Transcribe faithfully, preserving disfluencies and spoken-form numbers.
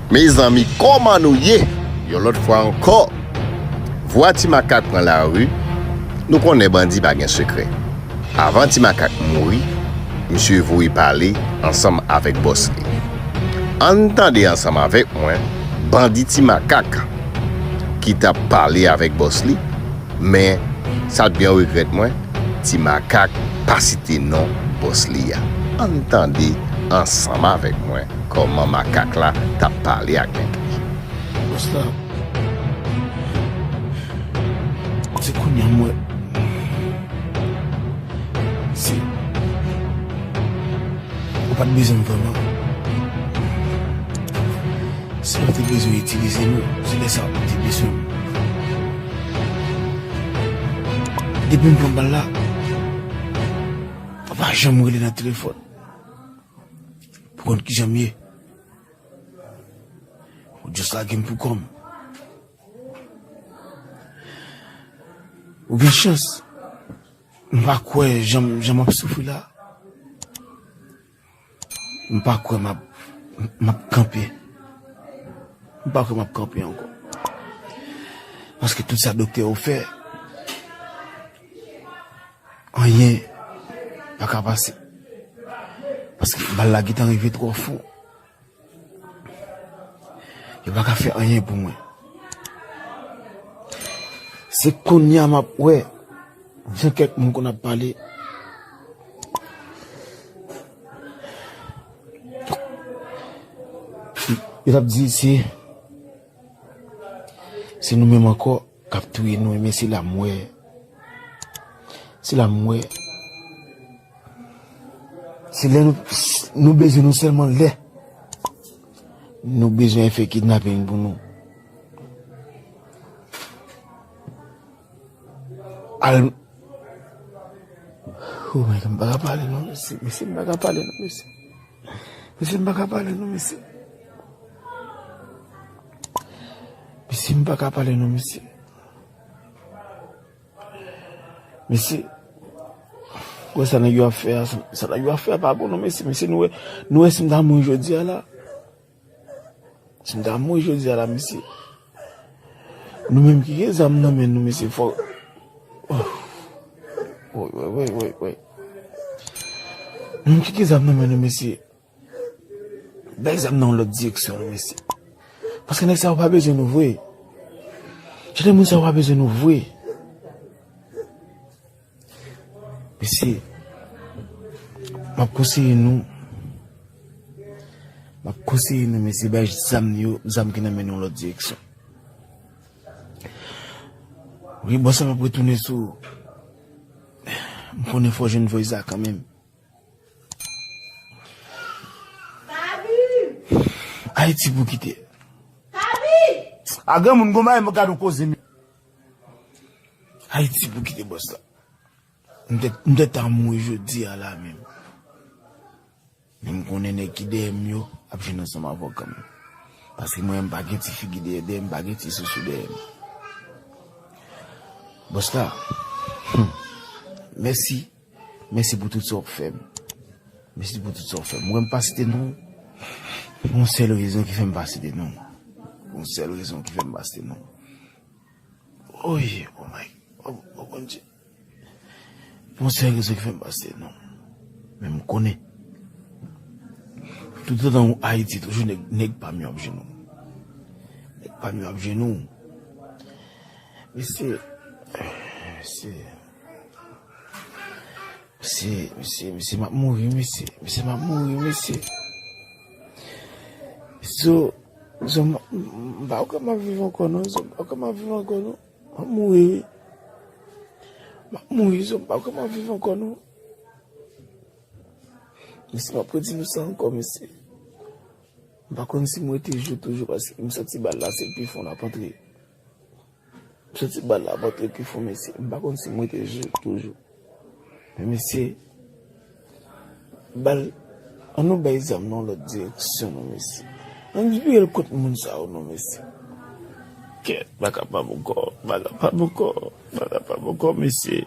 Mezanmi, kòman nou ye? Yon lòt fwa ankò, vwa Ti Makak pran lari. Nou konnen bandi pa gen sekrè. Avan Ti Makak mouri, misye voye pale ansanm avèk bòs li. Ann tande ansanm avèk mwen bandi Ti Makak ki t ap pale avèk bòs li. Men, sa t byen regrèt mwen, Ti Makak pa site non bòs li a. Ann tande ansanm avèk mwen kòman makak la t ap pale ak nèg li. Bòs la, se kounye a m wè. Se, ou pa t bezwen m vrèman. Si w te bezwen itilize nou, se lè sa w te bezwen m. Depi m pran bal la, papa janm rele nan telefòn pou konn kijan m ye. Ou just lage m pou kò m. Ou gen chans. M pa kwè jan m, jan m ap soufri la. M pa kwè m ap, m ap kanpe. M pa kwè m ap kanpe ankò. Paske tout sa doktè yo fè, anyen pa ka pase. Paske bal la gentan rive twò fon. Yo pa ka fè anyen pou mwen. Se kounye a m ap wè jan kèk moun konn ap pale. Yo t ap di se, se nou menm ankò k ap touye nou, men se la m wè. Se la m wè. Se lè nou, nou bezwen nou sèlman lè nou bezwen fè kidnaping pou nou. Al, oh my God, m pa ka pale non, mesye, mesye, m pa ka pale non, mesye. Mesye, m pa ka pale non, mesye. Mesye, m pa ka pale non, mesye. Mesye, wè sa nèg yo ap fè a, sa, sa nèg yo ap fè a pa bon non, mesye. Mesye, nou wè, nou wè si m ta mouri jodi a la. Si m ta mouri jodi a la, mesye. Nou menm ki gen zam nan men nou, mesye, fò. Oh. Woy, woy, woy, woy, woy. Nou menm ki gen zam nan men nou, mesye. Bay zam nan yon lòt direksyon, non, mesye. Paske nèg sa yo pa bezwen nou vre. Jan de moun sa yo pa bezwen nou vre. Mesye, m ap konseye nou. M ap konseye nou, mesye, bay zam yo, zam ki nan men nou yon lòt direksyon. Wi, bòs la, m ap retounen sou ou. M konnen fò w jwenn voice la kanmenm. Ayiti pou kite. A granmoun gon bagay m gade w koze m. Ayiti pou kite bòs la. M te, m te ta mouri jodi a la menm. Men m konnen nèg ki dèyè m yo ap jwenn ansanm avè w kanmenm. Paske mwen menm m pa gen ti figi dèyè, dèyè m pa gen ti sousou dèyè m. Bòs la, hmm, mèsi. Mèsi pou tout sa w ap fè m. Mèsi pou tout sa w ap fè m. Mwen m pa site non. Pou yon sèl rezon ki fè m pa site non. Pou yon sèl rezon ki fè m pa site non. Oy, oh my, oh, oh Bondye. Pou yon sèl rezon ki fè m pa site non. Men m konnen. Toutotan ou Ayiti, toujou nèg, nèg pa m yo ap jwenn ou. Nèg pa m yo ap jwenn ou. Mesye, mesye. Mesye, mesye, mesye, m ap mouri, mesye. Mesye, m ap mouri, mesye. Zo, zo, m, m, m pa kwè m ap viv ankò, non. Zo, m pa kwè m ap viv ankò, non. M ap mouri, wi. M ap mouri, zo, m pa kwè m ap viv ankò, non. Mesye, m ap redi nou sa ankò, mesye. M pa konn si m rete jou toujou, paske m santi bal la, se pi fon l ap antre. M santi bal la ap antre pi fon, mesye. M pa konn si m rete jou toujou. Men, mesye, bal, ann nou bay zam nan yon lòt direksyon, non, mesye. Ann vire l kont moun sa yo, non, mesye. Kèt, m pa kapab ankò, m pa kapab ankò, m pa kapab ankò, mesye.